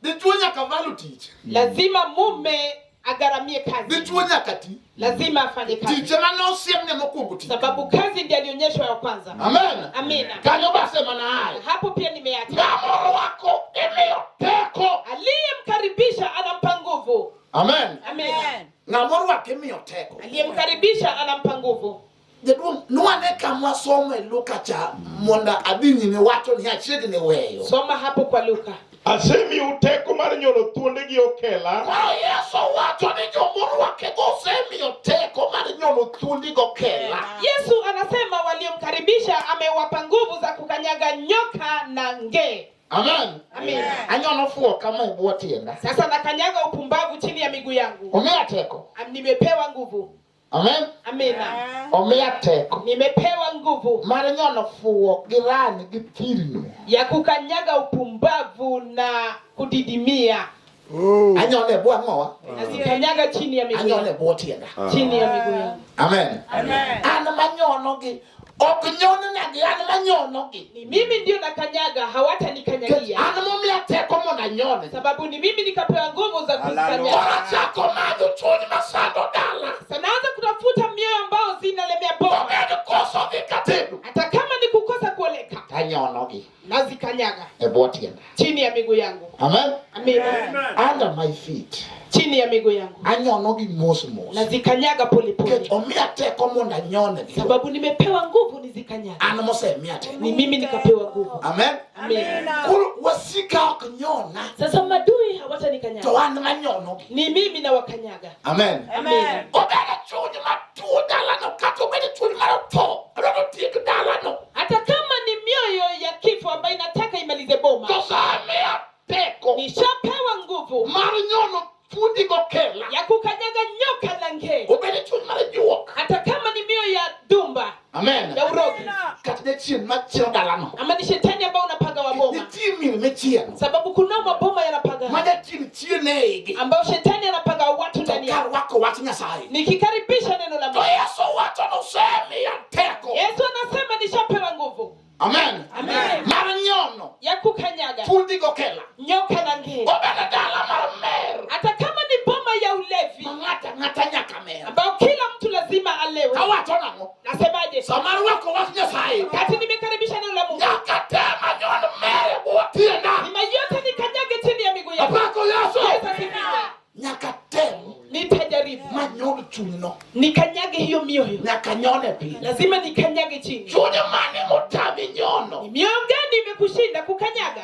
Dichuo nyaka value tich. Lazima mume agharamie kazi. Dichuo nyaka ti. Lazima afanye kazi. Tich ema nosiemne mokwongo tich. Sababu kazi ndiyo alionyeshwa ya kwanza. Amen. Amina. Kanyo basemana aye. Hapo pia nimeacha. Ng'ama orwako imiyo teko. Aliyemkaribisha anampa nguvu. Amen. Amina. Ng'ama orwako imiyo teko. Aliyemkaribisha anampa nguvu. Jaduong' nwane kama wasomo e Luka cha mondo adhi nyime wacho ni achiegni weyo. Soma hapo kwa Luka. Asemiu teko mar nyono thuonde gi okela. Koro Yesu wacho ni jomorwakego osemiyo teko mar nyono thuondi gokela. Yesu anasema waliomkaribisha amewapa nguvu za kukanyaga nyoka na nge. Amen. Amen. Anyono fuwo kama e bwo tienda. Sasa nakanyaga upumbavu chini ya miguu yangu. Omiya teko. Nimepewa nguvu. Amen. Amina. Omiya teko Nimepewa nguvu mar nyono fuwo gi rani gi thirno. ya kukanyaga upumbavu na kudidimia. Anyono e bwo ang'owa? Nazikanyaga chini ya miguu Anyono e yangu. bwo tienda. Chini ya miguu yangu. Amen. An manyonogi ok nyonnagi an manyonogi. Ni mimi ndio nakanyaga, hawatanikanyagia. An momiya teko mondo anyone. Sababu ni mimi nikapewa nguvu za Koro kuzikanyaga. achako manyo chuny masando dala. Sasa naanza kutafuta mioyo ambayo zinalemea boma. Obed koso dhi katedo. Hata kama ni kukosa kuoleka, Tanyonogi nazikanyaga e bwo tienda. chini ya miguu yangu. Amen. Amina. Under my feet. Chini ya miguu yangu Anyonogi mos mos. nazikanyaga polepole, Nikech omiya teko mondo anyonegi. sababu nimepewa nguvu nizikanyaga. An mosemiya teko. Ni mimi nikapewa nguvu. Amen. Amina. Koro wasika ok nyona Sasa madui to hawatanikanyaga, an manyonogi. ni mimi nawakanyaga. Amen. Amina. Obedo chuny matuo dalano kata obedo chuny mar otho odwaro tiek dalano. Hata kama ni mioyo ya kifo ambayo inataka imalize boma, To samiya teko nishapewa nguvu mar nyono thuondi gokela. ya kukanyaga nyoka na nge, Obedo chuny mar juok. hata kama ni mioyo ya dumba Amen. ya urogi, Kata jachien machielo dalano. ama ni shetani ambao unapanga wa boma, Nitie mier michielo sababu kunao maboma yanapanga ma jachien chien e igi. ambao shetani anapanga watu To ndani yao. karwako wach Nyasaye. Nikikaribisha neno la To Mungu, Yesu wacho nosemiya teko. Yesu anasema nishapewa nguvu Amen. Amen. Mar nyono ya kukanyaga thuondi gokela. nyoka na nge, Obedo dala mar mer. hata kama ni boma ya ulevi Ma ng'ato ang'ata nyaka mer. ambao kila mtu lazima alewe. Awacho nang'o? Nasemaje? Sama arwako wach Nyasaye. Kati nimekaribisha neno la Mungu, Nyaka tem anyon mer e bwo tienda. lazima yote nikanyage chini ya miguu yangu. Apako Yesu. Yesu asifiwe. Nyaka tem Nitajaribu manyon chunyno. nikanyage hiyo mioyo, Nyaka nyone piny. lazima nikanyage chini. Chuny mane motami nyono? Ni mioyo gani imekushinda kukanyaga,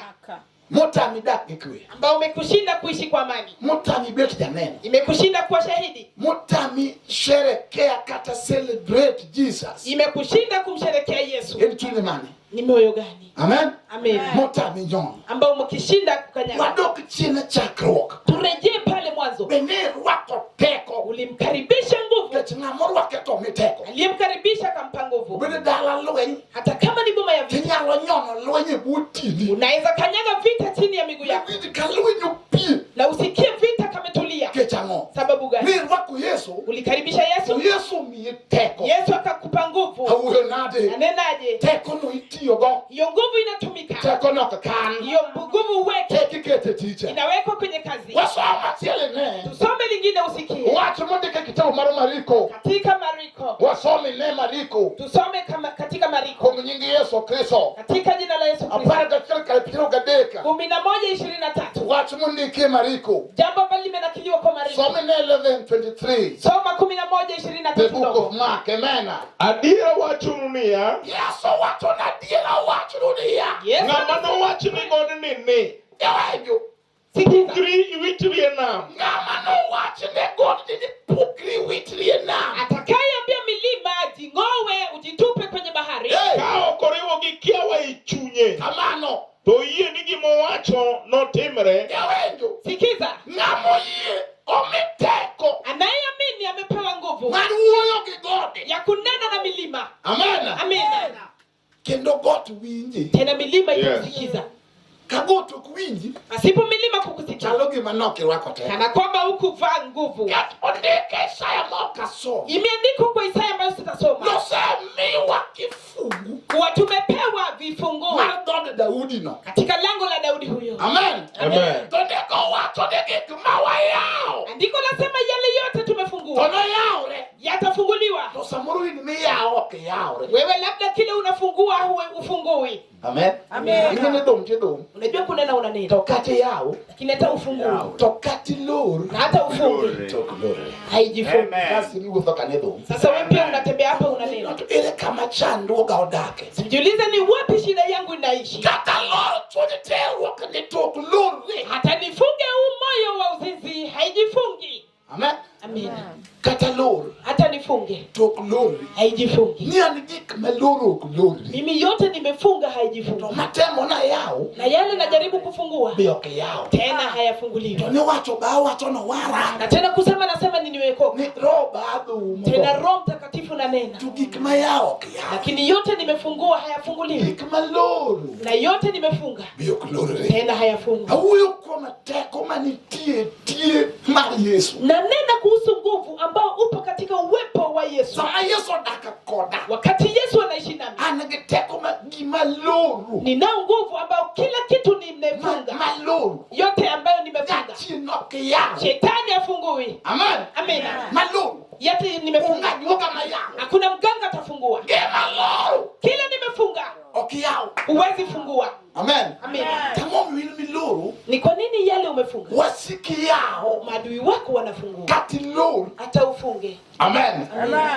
Motami dak gi kwe. ambao umekushinda kuishi kwa amani, Motami bet janeno. imekushinda kuwa shahidi, Motami sherekea kata celebrate Jesus. imekushinda kumsherekea Yesu? En chuny mane? Ni mioyo gani? Amen. Amen. Motami nyono. Ambao umekishinda kukanyaga. Wadok chien e chakruok. Turejee pale mwanzo, Be ne irwako teko. ulimkaribisha nguvu, Nikech ng'ama orwake to omi teko. aliyemkaribisha akampa nguvu. Obed dala lweny, Hata kama ni boma ya vita, tinyalo nyono lweny e bwo tiendi. unaweza kanyaga vita chini ya miguu yako Iwinj ka lweny opie. na usikie vita kametulia. Nikech ang'o? Sababu gani? Ne irwako Yesu, Ulikaribisha to Yesu, Yesu omiyi teko. Yesu akakupa nguvu. Awuoyo nade? Anenaje? Tekono itiyogo. Hiyo nguvu inatumika, Tekono ok kan. hiyo nguvu uweke, Teko ikete ticha. inawekwa kwenye kazi. Wasom achiel ine. Tusome lingine usikie Wach mondik e kitabu mar Mariko. katika Mariko, Wasom ine Mariko. tusome kama katika Mariko, Kuom nying Yesu Kristo. katika jina la Yesu Kristo, 11 kar piero gadek. 11:23, Wach mondiki e Mariko. jambo ambalo limenakiliwa kwa Mariko. Som ine 11:23. Soma 11:23 The book ndogo. of Mark. Amen. Adiera wachonu niya, Yesu wacho ni adiera wachonu niya. Yesu ng'ama nowach ni godni ni, Iwinjo? sikiza, pukri iwitri e nam, Ng'ama nowach ne godni ni pukri witri e nam. atakayeambia milima jing'owe ujitupe kwenye bahari, Hey! ka ok oriwo gi kiawa e chunye, Kamano. to oyie ni gimowacho notimre, Iwinjo? sikiza, Ng'ama oyie omi teko anayeamini amepewa nguvu mar wuoyo gi gode. ya kunena na milima. Amen. Amina. Kendo got winji. Tena milima Yes. itakusikiza. Ka got ok winji, Pasipo milima kukusikiza, chalo gima nok irwako teko. kana kwamba hukuvaa nguvu. Kat ondike Isaya ma ok asomo. Imeandikwa kwa Isaya ambayo sitasoma Nosemiwa kifungu kuwa tumepewa vifunguo mar dhood Daudi no. katika lango la Daudi huyo. Amen. Amen. To ndiko wacho ni gik ma wayawo Andiko lasema yale yote to tumefungua noyawre. yatafunguliwa. To samoro in miyawo ok yawre. Wewe labda kile unafungua huwe ufungui. Amen. Amen. Ing'e ni dhum tidhum. Unajua kunena unanena, To kata iyawo, lakini hata ufungui to kata ilor, na hata ufungi to ok lorre. haijifungi. Kasto iwuotho ka ne dhum. Sasa wewe pia unatembea hapa unanena, To ere kama chandruoga odake? sijiulize ni wapi shida yangu inaishi. Kata lor chuny terruok ni to ok lorre. Hata nifunge huu moyo wa uzinzi haijifungi. Amen. Amina. Kata lor Hata nifunge to ok lorre. haijifungi. Ni an gik maloro ok lorre. Mimi yote nimefunga To haijifungi, matemo nayawo na yale najaribu kufungua be ok yaw. tena hayafunguliwi. To niwacho ba awacho nowara. Na tena kusema nasema ni niwekoka Ni roho ba adhumo. tena, Roho Mtakatifu nanena, To gik mayawo ok yaw. lakini yote nimefungua hayafunguliwi, Gik maloro na yote nimefunga be ok lorre. tena hayafungwi. Awuoyo kuom teko manitie tie mar Yesu. Nanena kuhusu nguvu ambao upo katika uwepo wa Yesu. Sama Yesu odak koda, Wakati Yesu anaishi nami, an gi teko ma gima loro. ninao nguvu ambao kila kitu nimefunga, Maloro. yote ambayo nimefunga Jachien ok yaw. shetani afungui. Amen. Amina. Maloro. Yote nimefunga, Onge ajuoga mayaw. hakuna mganga atafungua. Gima loro Kile nimefunga ok yaw. huwezi fungua. Amen. Amina. Ang'o momiyo in miloro Ni kwa nini yale umefunga wasiki yawo maadui wako wanafungua, kata ilor. hata ufunge. Amen.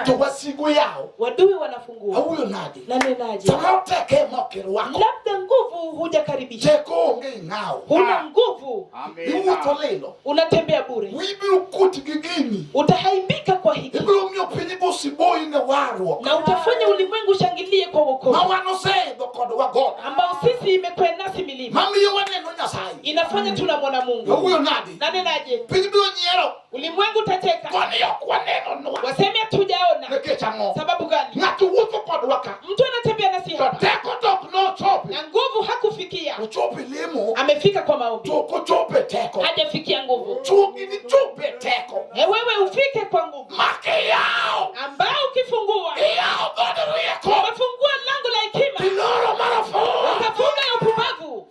To wasigu yawo. Wadui wanafungua. Awuoyo nade? Nanenaje? Samoro teko ema ok irwako. Labda nguvu hujakaribisha, Teko onge ing'awo. huna nguvu, Iwuotho lilo. unatembea bure, Wibiro kuot gi gini. utahaimbika kwa hiki Ibiro miyo piny go siboyi ne warruok. na utafanya ulimwengu ushangilie kwa Ma wokovu wan oseidho kod wagoda. ambao sisi imekwea nasi milima, Mamiyo waneno Nyasaye. inafanya tunamwona Mungu. Awuoyo nade? Nanenaje? Piny biro nyiero. Ulimwengu utacheka, Koni ok waneno nwa. waseme hatujaona. Nikech ang'o? Sababu gani? Ng'ato wuotho kodwa ka. Mtu anatembea nasi To hapa teko to ok nochopi. na nguvu hakufikia, Ochopo e lemo. amefika kwa maombi, To ok ochopo e teko. hajafikia nguvu. Chuo gini chopo e teko. E, wewe ufike kwa nguvu Makiyawo. ambao ukifungua Iyawo dhood rieko. umefungua lango la hekima, Tiloro mar ukafunga ya upumbavu.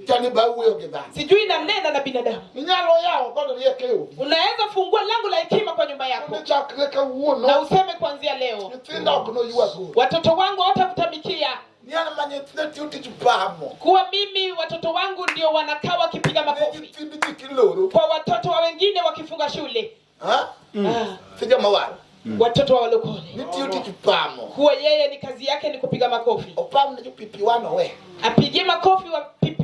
Chani ba wuoyo gi dhano. Sijui nanena na binadamu. Inyalo yawo dhood rieko e odi. Unaweza fungua lango la hekima kwa nyumba yako Mondo chakre na kawuono useme kuanzia leo nyithindo ok noywag uru. watoto wangu hawatakutumikia Ni an ma nyithindo tiyo tich pamo. kuwa mimi watoto wangu ndio wanakaa wakipiga Ne makofi nyithind ji kiloro. kwa watoto wa wengine wakifunga shule. Ha? Ah, Si joma waro. watoto wa walokole Ni tiyo tich pamo. kuwa yeye ni kazi yake ni kupiga makofi, Opam ne jopipi wan owe. apigie makofi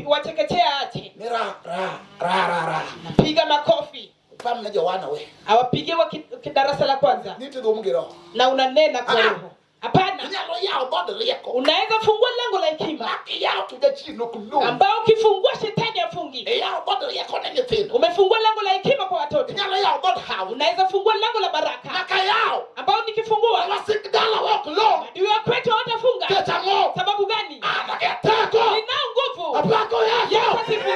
wachekechea aache, Ni ra ra ra ra ra. piga makofi Opam ne jowana owe. awapigie wa darasa la kwanza, Ni tidhum gi roho. na unanena kwa Ah. roho. Hapana, Inyalo yawo dhood rieko. unaweza fungua lango la hekima Makiyawo to jachien ok lor. ambao ukifungua shetani afungi. Iyawo dhood rieko ne nyithindo. Umefungua lango la hekima kwa watoto, Inyalo yawo dhood hawi. unaweza fungua lango la baraka Makayawo. ambao nikifungua Wasik dalawa ok lor. adui wa kwetu hawatafunga. Nikech ang'o? Sababu gani? An gi teko. Ninao nguvu. Apako Yesu Yesu. asifiwe.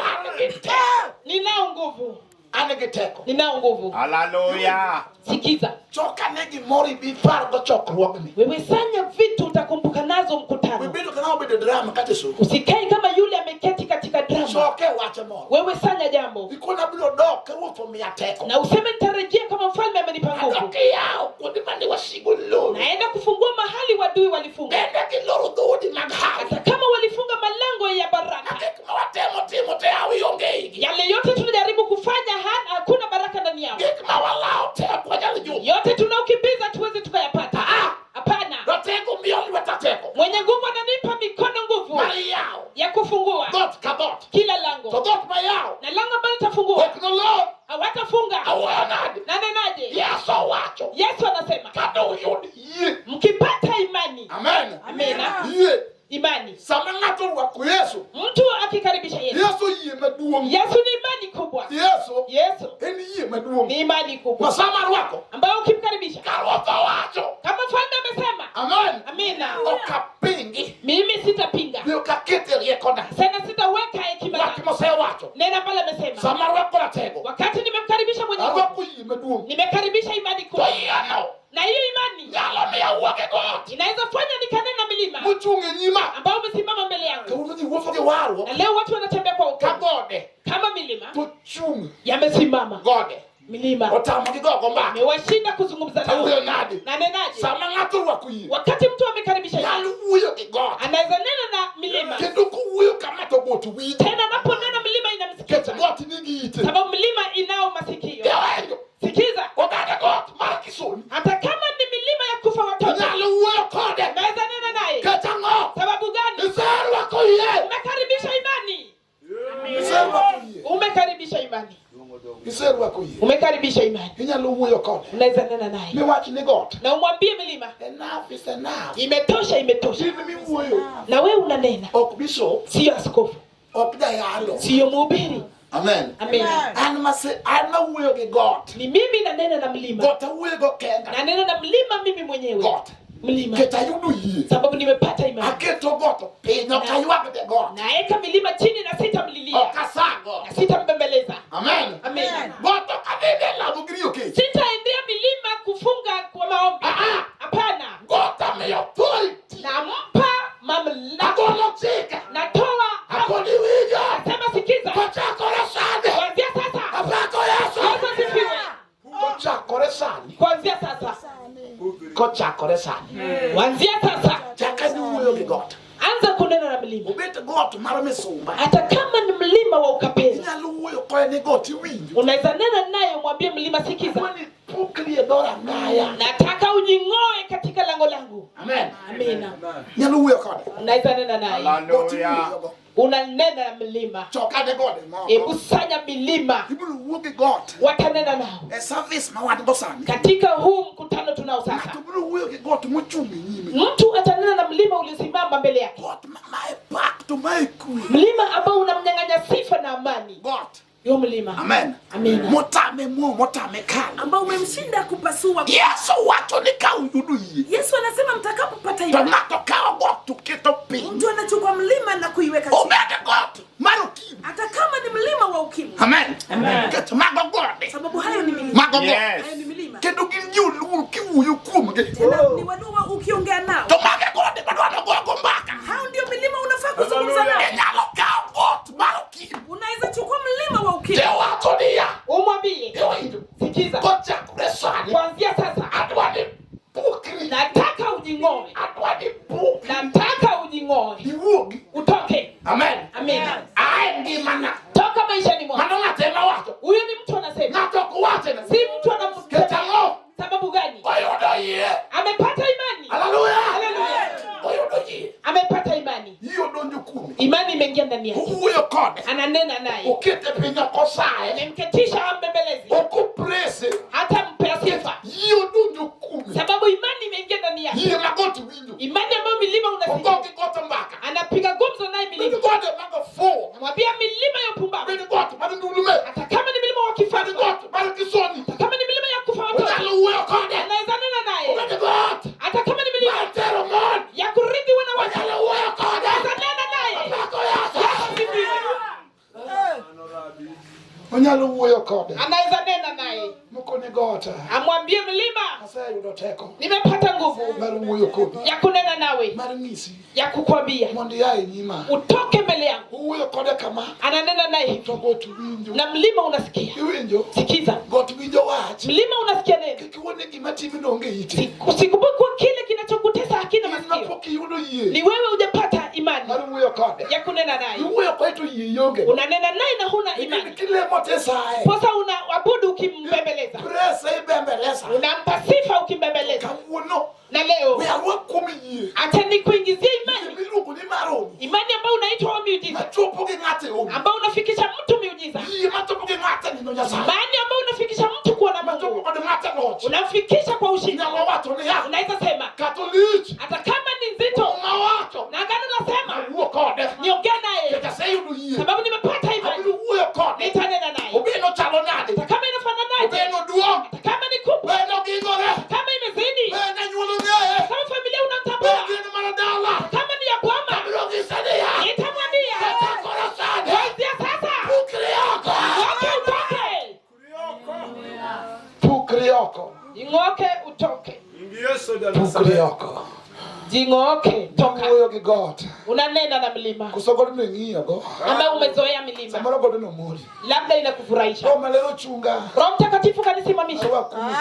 An gi teko. Ninao nguvu, An gi teko. ninao nguvu. Hallelujah. Sikiza Chok ane gimoro ibi ipargo chokruogni. wewe, sanya vitu utakumbuka nazo mkutano. Wibedo ka ng'ama obedo e drama kata e soko. Usikae kama yule ameketi katika drama. Choke wach moro. Wewe sanya jambo Ikona abiro dok ka ruoth omiya teko. na useme nitarejea kama mfalme amenipa nguvu. Adok iyawo kuonde mane wasigu loro. Naenda kufungua mahali wadui walifunga, Bende giloro dhoudi mag hawi. hata kama walifunga malango ya Na baraka. gik ma watemo timo te hawi onge igi. Yale yote tunajaribu kufanya hakuna baraka ndani yao. Gik ma walawo te ok wanyal yudo. Yote tunaokimbiza tuweze tukayapata. Ah! Hapana, Ratego miyo lweta teko. mwenye nguvu ananipa mikono nguvu Mar yawo ya kufungua dhoot ka dhoot. kila To lango, dhoot ma yawo na lango ambalo litafungua ok nolor. hawatafunga. Awuoyo nade? Nanenaje? Yesu owacho Yesu anasema kane uyud yie. mkipata imani, Amen. Amina. Yie. imani. Sama ng'ato orwako Yesu, Mtu akikaribisha Yesu, Yesu yie maduong'. Yesu ni imani kubwa. Yesu Yesu en yie maduong'. ni imani Ma kubwa sama arwako, ambayo ukimkaribisha ka ruoth owacho. kama mfalme amesema, Amen. amina, Ok apingi, mimi sitapinga be ok aket e riekona. sana, sitaweka hekima Wach yangu. mosewacho. Neno ambalo amesema, Sama arwako ratego, wakati nimemkaribisha mwenye nguvu, arwako yie maduong'. nimekaribisha imani To kubwa, yieno na hiyo imani nyalo miyo awuok e got inaweza fanya nikanena milima mochung' e nyima. ambao umesimama mbele yangu, Kawuono ji wuotho gi warruok. Na leo watu wanatembea kwa Ka wokovu gode kama milima to chung' yamesimama. gode. Milima Otamo gi gogo mbaka. amewashinda kuzungumza nao. Tawuoyo nade? Na nenaje? Sama ng'ato orwako yie, Wakati mtu amekaribisha nyalo imani, wuoyo gi got. anaweza nena na milima. Kendo kowuoyo kama to got winjo. Tena anaponena milima Nikech inamsikiza, got nigi ite. sababu milima inao masikio. Iwinjo? Sikiza, Oganda got mar Kisoni. hata kama ni milima ya kufa watoto, Inyalo wuoyo kode. unaweza nena naye. Nikech ang'o? Sababu gani? Iserwako yie. Umekaribisha imani, Iserwako yie. umekaribisha imani, Iserwako yie. umekaribisha imani. Inyalo wuoyo kode. Unaweza nena naye Miwach ni got. na umwambie milima, Enough is enough. imetosha, imetosha. In miwuoyo. Na wewe unanena, Ok bishop, siyo askofu, ok jayalo. siyo mhubiri. Amen. Amen. An mase an mawuoyo gi got. Ni mimi nanena na mlima, Got awuoyo go kenda. nanena na mlima mimi mwenyewe, Got. mlima, Nikech ayudo yie. sababu nimepata imani. Aketo got piny ok aywag ne got. Naeka milima chini na sitamlilia Ok asa got. na sitambembeleza. Amen. Amen. Got ok adhi e lamo gi riyo kech. Sitaendea milima kufunga kwa maombi. Ah, ah. Hapana, Got amiyo authority. nampa mamlaka, Agolo chike. natoa Akoni winjo. nasema, sikiza, Kochakore sani. kuanzia sasa, Apako Yesu. Yesu asifiwe. Kochakore sani. Kuanzia sasa, Kochakore sani. kuanzia sasa, Chaka ni wuoyo gi got. anza kunena na mlima, Obet got mar misumba. hata kama ni mlima wa ukapeli. Inyalo wuoyo kode ni got iwinjo. Unaweza nena naye, umwambie mlima, sikiza, Kwani pukri e dhorangaya. nataka ujing'oe katika lango langu. Amen. Amina. Nyalo wuoyo kode. Unaweza nena naye, Got iwuoyogo. unanena na mlima, Chokane gode moko. ekusanya milima, Ibiro wuo gi got. watanena nao E service ma wan go sani. katika huu mkutano tunao sasa. Ng'ato biro wuoyo gi got mochung' e nyime. Mtu atanena na mlima uliosimama mbele yake, Got ma mae pak to mae kwe. mlima ambao unamnyang'anya sifa na amani. Got. Hiyo mlima. Amen. Amina. Motame mo, motame kalo. ambao umemshinda kupasua. Yesu wacho ni ka uyudo yie. Yesu anasema mtakapopata To imani, ng'ato kawo got to keto piny. mtu anachukua mlima na kuiweka chini, Obed got mar okimi. hata kama ni mlima wa ukimwi, Amen. Nikech mago gode. sababu hayo ni milima, Mago gode. hayo ni milima. Kendo gin ji oluor kiwuoyo kuomgi. Tena ni waluo ukiongea nao, To mago e gode madwa nogogo mbaka. hao ndio milima unafaa kuzungumza nao. Inyalo kawo got mar okimi. Unaweza chukua mlima wa ukimwi, Tiwacho niya. Umwambie, Iwinjo. sikiza, Kochakore sani. kuanzia sasa Adwa ni pukri. nataka ujing'oe, Adwa ni pukri. nataka ujing'oe, Iwuogi. utoke. Amen. Amina. Ae ngimana. Toka maishani mwako. Mano ng'ato ema wacho. Huyo ni mtu anasema, Ng'ato ok wachne. si mtu Nikech anamsema. ang'o? Sababu gani? Oyudo yie. Amepata imani. Haleluya. Haleluya. Oyudo yie. Amepata imani, Yie odonjo kuome. imani imeingia ndani yake, Owuoyo kode. ananena naye, Okete piny ok osaye. amemketisha, ambembelezi, Ok oprese. hata mpea sifa, Yie odonjo kuome. sababu imani imeingia ndani yake, Yie ma got winjo. imani ambayo milima Ogo unasikia. gi got mbaka. Anapiga gumzo naye Bed milima, gode mago fuwo. namwambia milima ya upumbavu, Bed got mar ndulume. hata kama ni milima wa Bed kifalme, got mar kisoni. hata kama ni milima ya kufa watoto, Onyalo wuoyo kode. anaweza nena naye, Obed got hata kama ni milima mar tero mon. ya kurithi wanawake, Onyalo wuoyo kode. anaweza nena naye. Apako Yesu. Asifiwe. Onyalo wuoyo kode. Anaweza nena naye, Moko ni got. amwambie mlima, Aseyudo teko nimepata nguvu mar wuoyo kodi. ya kunena nawe, Mar ng'isi ya kukwambia mondo ia e nyima. utoke mbele yangu. Owuoyo kode kama Ananena naye hivi to got winjo. na mlima unasikia. Iwinjo? Sikiza, Got winjo wach. mlima unasikia neno. Kik iwuo ni gima timi no onge ite. Usikumbuke kuwa kile kinachokutesa hakina In masikio. mapok iyudo yie Ni wewe hujapata imani mar wuoyo kode. ya kunena naye. Iwuoyo kode to yie ionge. Unanena naye na huna Lakini imani, kilemo tisaye. posa unaabudu ukimbembeleza, Prese ibembeleza. unampa sifa ukimbembeleza. Kawuono Na leo we arwak kuom yie. acha nikuingizie Yie imani, miluongo ni mar honni. imani ambayo unaitwa wa miujiza, Machopo gi ng'ato e honni. ambayo unafikisha mtu miujiza, Yie machopo gi ng'ato e neno Nyasaye. imani ambayo unafikisha mtu kuona Machopo Mungu, kod ng'ato e loch. unamfikisha kwa ushindi. Inyalo wacho niya. Unaweza sema Katolik. hata kama ni nzito, Muma wacho. na agano nasema Awuo kode. niongee naye, Nikech aseyudo yie. sababu nimepata imani, Abiro wuoyo kode. nitanena naye, Obeno chalo nade? hata kama inafananaje, Obeno duong'. hata kama ni kubwa, Beno gingore. kama imezidi, Beno anyuola ong'eye. kama familia Be unamtambua, gin mana dala. kama ni ya Bwana, Abiro nyise niya. nitamwambia Kochakore sani. kuanzia sasa, Pukri oko. ng'oke utoke, Pukri oko. jing'oke utoke, Pukri oko. jing'oke toka. Wuoyo gi got. Unanena na mlima Koso godno ing'iyogo? ambayo umezoea milima, Samoro godno mori. Labda inakufurahisha. Roho Maler ochunga. Roho Mtakatifu kanisimamisha, Arwak kumi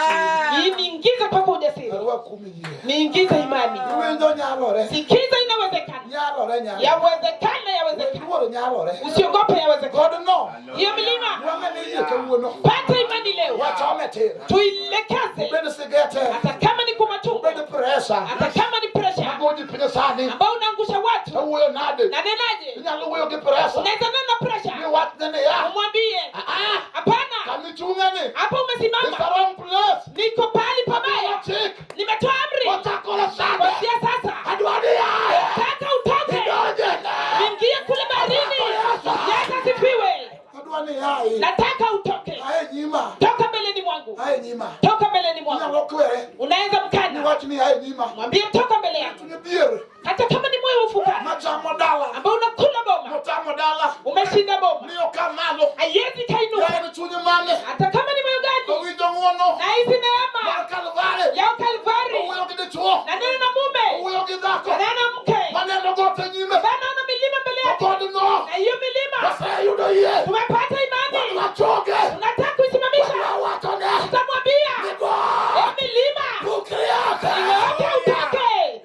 chir. niingize kwako ujasiri, Arwak kumi yie. Niingize imani. Iwinjo nyalore. Sikiza, inawezekana, Nyalore nyalore. Yawezekana, yawezekana. Luoro nyalore. Usiogope, yawezekana. Godno. Hiyo milima, Wang'ane yie kawuono. Pata imani leo, Wachome tir. Tuilekeze, Obed sigete. Hata kama ni kwa machungu, Obed presa. Hata kama ni pressure, Magoji piny sani. ambao unaangusha watu. Awuoyo nade? Na nenaje? Inyalo wuoyo gi presa. Unaweza nena pressure. Mi wachne niya. Umwambie. Ah, ah. Hapana. Kamichung'ani. Hapo umesimama. It's the wrong place. Niko pahali pabaya. Chik. Nimetoa amri. Ochakore sani. Kuanzia sasa. Adwa ni yaye. Nataka utoke. Idonje. Ingie kule baharini. Yesu asifiwe. Adwa ni yaye. Nataka utoke. Aye nyima. Toka mbeleni mwangu. Aye nyima. Toka mbeleni mwangu. Inyalo kwere. Unaweza mkana. Niwach ni aye nyima. Mwambie toka mbele yangu. Chuny dhier. Hata kama ni moyo wa ufukara. Machamo dala. Ambao unakula boma. Motamo dala. Umeshinda boma. Ni ok malo. Haiwezi kainuka. Yaye ni chuny mane. Hata kama ni moyo gani. Owinjo ng'uono. Na hizi neema. Mar Kalvari. Ya Kalvari. Owuoyo gi dichuo. Na neno na mume. Owuoyo gi dhako. Na neno na mke. Maneno got e nyime. Bana ona milima mbele yake. Godno. Na hiyo milima. Waseyudo yie. Tumepata imani. Wachoge. Unataka kuisimamisha. Wawachone. Utamwambia. Ni God. E milima. Pukri oko. Ing'ooke utoke.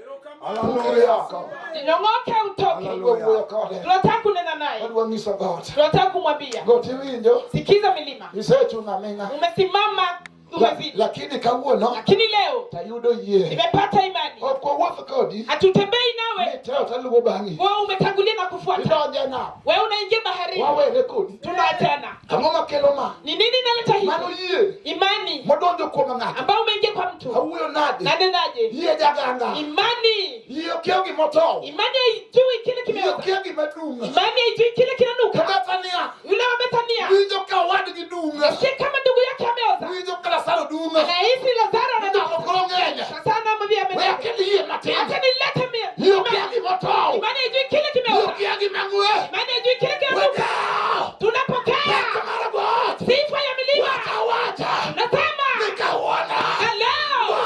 Pukri oko. Ing'ooke utoke. Wadwa wuoyo kode. Tunataka kunena naye. Wadwa nyiso got. Tunataka kumwambia. Got iwinjo. Sikiza milima. Isechung' aming'a. Umesimama umezidi. Lakini kawuono. Lakini leo Tayudo yie. nimepata imani. Ok wawuoth kodi. Hatutembei nawe. Niteo taluwo bang'i. Wewe umetangulia na kufuata. Idonje nam. Wewe unaingia baharini. Wawere kodi. Tunaachana. Ang'o makelo ma? Ni nini inaleta hivi? Mano yie. Imani. Modonjo kuom ng'ato. Ambao umeingia kwa mtu. Awuoyo nade? Nanenaje? Yie jaganga. Imani. Yie okia gima otow. Imani haijui kile Yie kimeoza. okia gima dung'. Imani haijui kile kinanuka. To Bethania. Yule wa Bethania. Winjo ka owadgi dung'. Si kama ndugu yake ameoza. Winjo ka Lazaro dung'. Anahisi Lazaro Ndalo ananuka. koro ng'eny. Sasa anamwambia We amenuka. akel yie matin. Acha nilete mie. Yie okia gima otow. Imani haijui kile Yie kimeoza. okia gima ng'we. Imani haijui kile kinanuka. Wekaw. Tunapokea Teko mar got. sifa ya milima. Wacha wacha. Nasema Nikawuono. na leo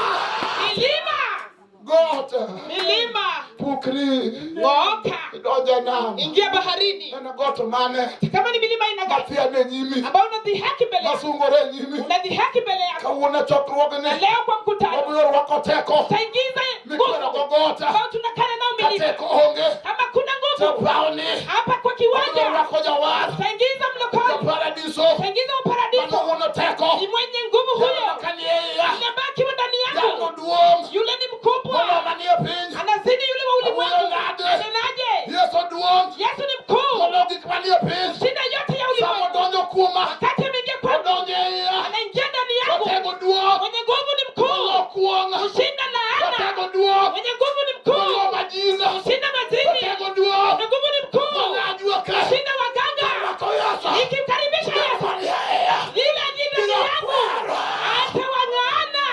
milima, Got. milima Pukri. ng'ooka, Idonjo nam. ingia baharini. En got mane. Kama ni milima aina gani Mathia ne nyimi. ambayo unadhihaki mbele yako, Masungore nyimi. unadhihaki mbele yako, Kawuono chokruogni. na leo kwa mkutano Wabiro rwako teko. utaingiza Mikwero nguvu go got. ambayo tunakana nao Ka milima. teko onge. Kama kuna nguvu Japawni. hapa kwa Wabiro kiwanja, rwako jawar. utaingiza mlokoli, Japaradiso. utaingiza uparadiso. Mano wuon teko. Ni mwenye nguvu huyo, Jalo manie iya. yule ambaye akiwa ndani Jalno yangu, duong'. yule ni mkubwa, Molo manie piny. anazidi yule wa ulimwengu. Awuoyo nade? Anenaje? Yesu duong'. Yesu ni mkuu Molo gik manie piny. shinda yote ya Sama ulimwengu. odonjo kuoma. Wakati ameingia kwangu, Odonjo e iya. anaingia ndani yangu. Otego duong'. Mwenye nguvu ni Molo mkuu kuong'. kushinda laana. Otego duong'. Mwenye nguvu ni Molo mkuu majina. kushinda majini. Otego duong'. Mwenye nguvu ni mkuu Molo ajuoke. kushinda waganga. Rwako Yesu. Nikimkaribisha Yesu, Manie iya. lile jina Biro yangu kwero. atawang'aana,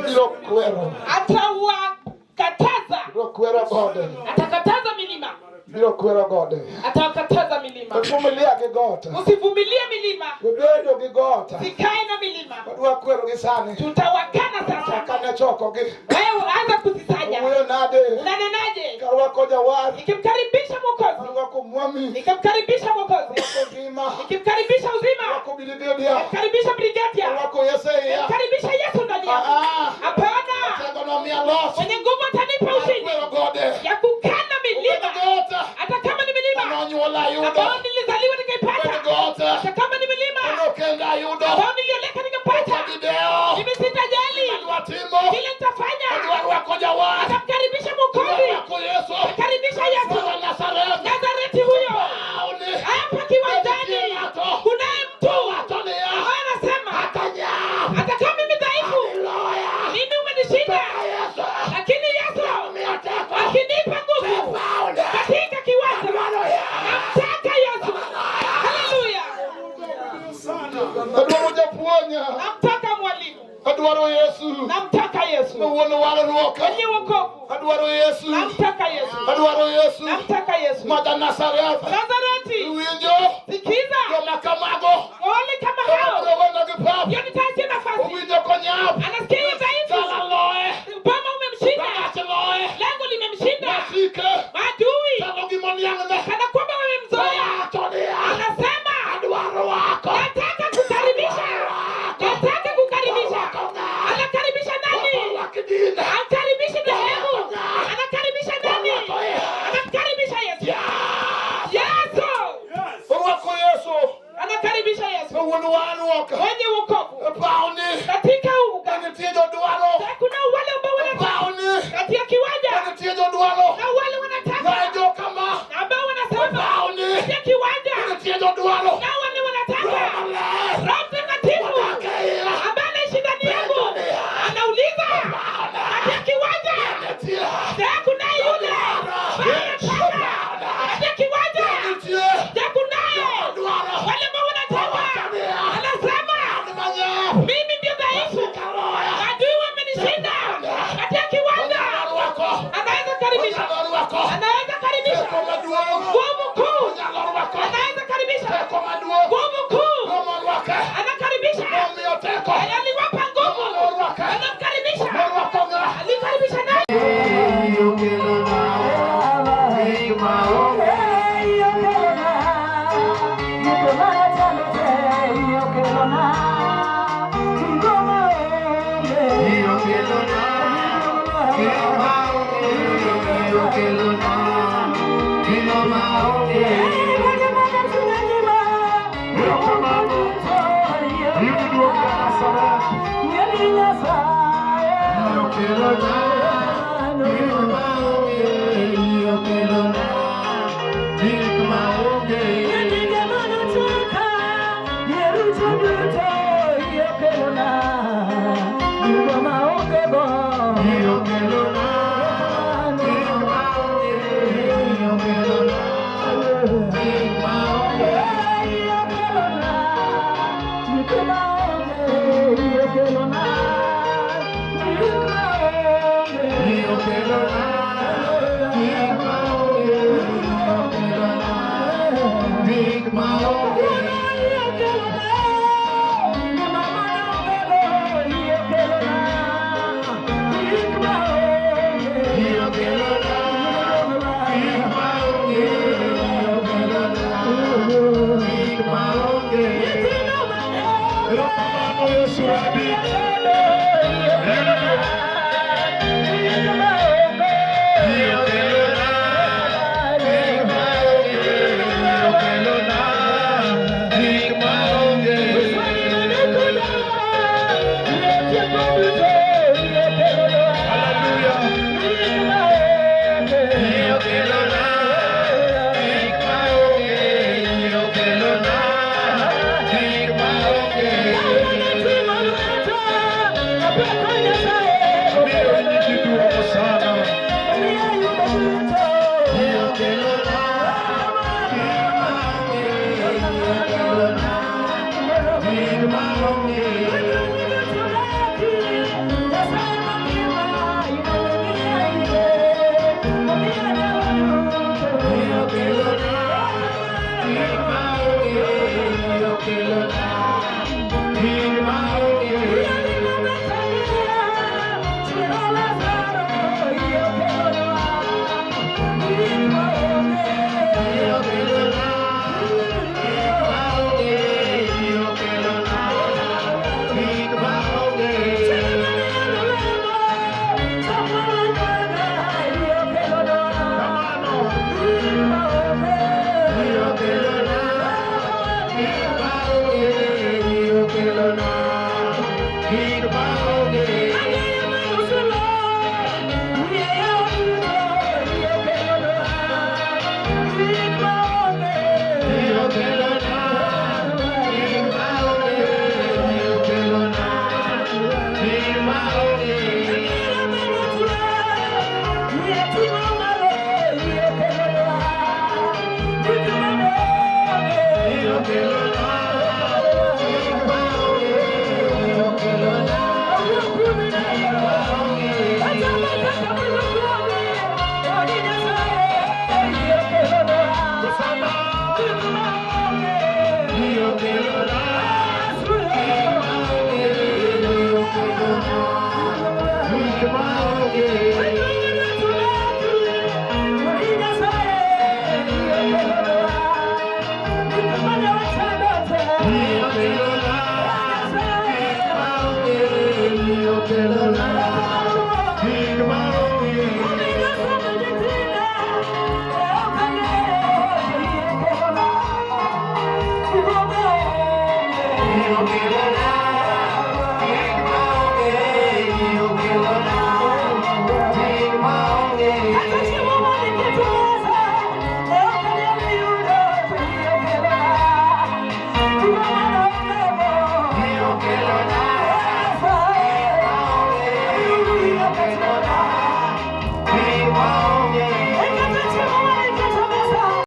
Biro kwero. atawakataza, Biro kwero gode. atakataza milima, Biro kwero gode. atawakataza milima. Wevumilia gi got. Usivumilie milima, Webedo gi got. sikae na milima. Wadwa kwero gi sani. Tutawakana sasa. Chakane chokogi. Wewe anza kuzisanya. Wuoyo nade? Unanenaje? Karwako jawar. Nikimkaribisha Mwokozi, Arwako mwami. nikimkaribisha Mwokozi, Arwako ngima. nikimkaribisha uzima, Arwako bilibedia. nikimkaribisha brigadia, Arwako Yesu e iya. nikimkaribisha Yesu ndani yangu. Ah, ah. Hapana, Tego nomiya loch. mwenye nguvu atanipa ushindi Kwero gode. ya kukana Obedo milima, got. hata kama ni milima Manonyuola ayudo. ambayo nilizaliwa Obedo nikaipata, got. hata kama ni milima Manokenda ayudo. ambayo nilioleka nikapata, Gideo. mimi sitajali Adwa timo. kile nitafanya. Adwa rwako jawar. Nitamkaribisha Mwokozi, Arwako Yesu. karibisha Yesu Wa Nazareth. Nazareti huyo Paoni. hapa kiwanjani. Kunaye mtu Wacho niya. ambaye anasema Atanya. hata kama mimi dhaifu, Loya. mimi umenishinda, Yesu. lakini Yesu Miya teko. akinipa nguvu Paoni. katika kiwanja, namtaka Yesu. Haleluya, Adwaro japuonja. namtaka mwalimu, Adwaro Yesu. namtaka Yesu Mawuon warruok. mwenye wokovu, Adwaro Yesu. namtaka Yesu, Adwaro Yesu. namtaka Yesu. Maja Nazareth. Nazareti, Iwinjo. sikiza, Joma kamago. wale kama hao Obiro wena gi pap. ndio nitaachia nafasi. Owinjo konyap. Anasikia yeye dhaifu, Dala loye. boma umemshinda, Ragach loye. lango limemshinda, Wasike. maadui Wuon warruok. Mwenye wokovu. E pawni. Katika uga Nitie jodwaro. kuna wale ambao E wanataka pawni. katika kiwanja Nitie jodwaro. na wale wanataka Na jokama. na ambao wanasema Pawni. katika kiwanja Nitie jodwaro. na wale wanataka Roho Maler. Roho Mtakatifu Odak e iya. ambaye anaishi ndani yangu anauliza katika kiwanja, Nitie. je, kunaye yule ambaye anataka katika kiwanja? Nitie. Je, kunaye Dwaro. wale ambao wanataka? Anasema Manyap. mimi ndio dhaifu, adui wamenishinda katika kiwanja. Rwako. Anaweza karibisha, Onyalo rwako. anaweza karibisha Teko maduong'. nguvu kuu, Onyalo rwako. anaweza karibisha Teko maduong'. nguvu kuu, Romo rwake. anakaribisha. Momiyo teko. Aliwapa nguvu, Romo rwake. anamkaribisha, Morwako ng'a? alikaribisha naye. Kelona.